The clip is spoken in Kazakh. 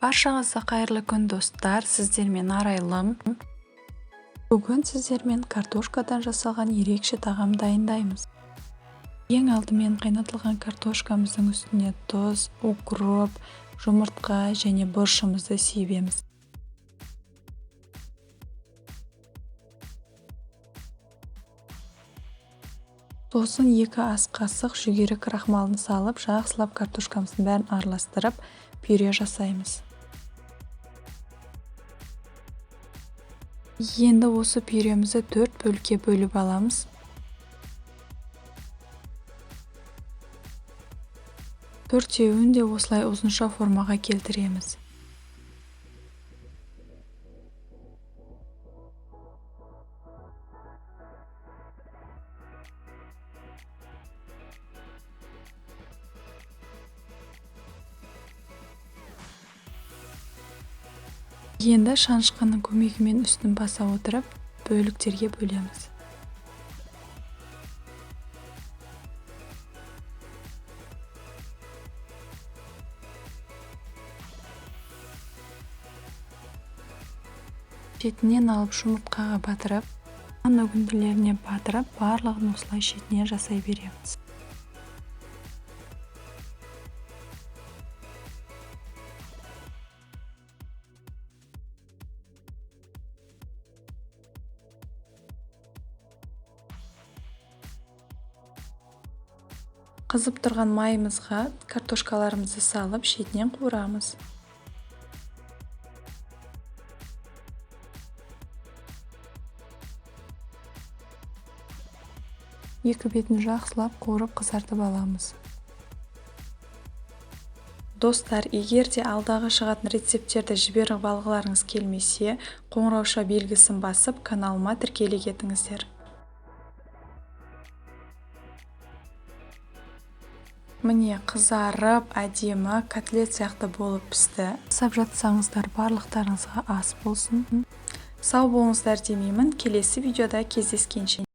Баршаңызға қайырлы күн, достар! Сіздермен Арайлым. Бүгін сіздермен картошкадан жасалған ерекше тағам дайындаймыз. Ең алдымен қайнатылған картошкамыздың үстіне тұз, укроп, жұмыртқа және бұрышымызды себеміз. Сосын 2 ас қасық жүгері крахмалын салып, жақсылап картошкамыздың бәрін араластырып, пюре жасаймыз. Енді осы пюремізді 4 бөлікке бөліп аламыз. Төртеуін де осылай ұзынша формаға келтіреміз. Енді шанышқының көмегімен үстін баса отырып, бөліктерге бөлеміз. Шетінен алып жұмыртқаға батырып, нан үгінділеріне батырып, барлығын осылай шетінен жасай береміз. Қызып тұрған майымызға картошкаларымызды салып, шетінен қуырамыз. Екі бетін жақсылап қуырып қызартып аламыз. Достар, егер де алдағы шығатын рецепттерді жіберіп алғыларыңыз келмесе, қоңырауша белгісін басып, каналыма тіркеле кетіңіздер. Міне, қызарып, әдемі котлет сияқты болып пісті. Жасап жатсаңыздар, барлықтарыңызға ас болсын. Сау болыңыздар демеймін. Келесі видеода кездескенше.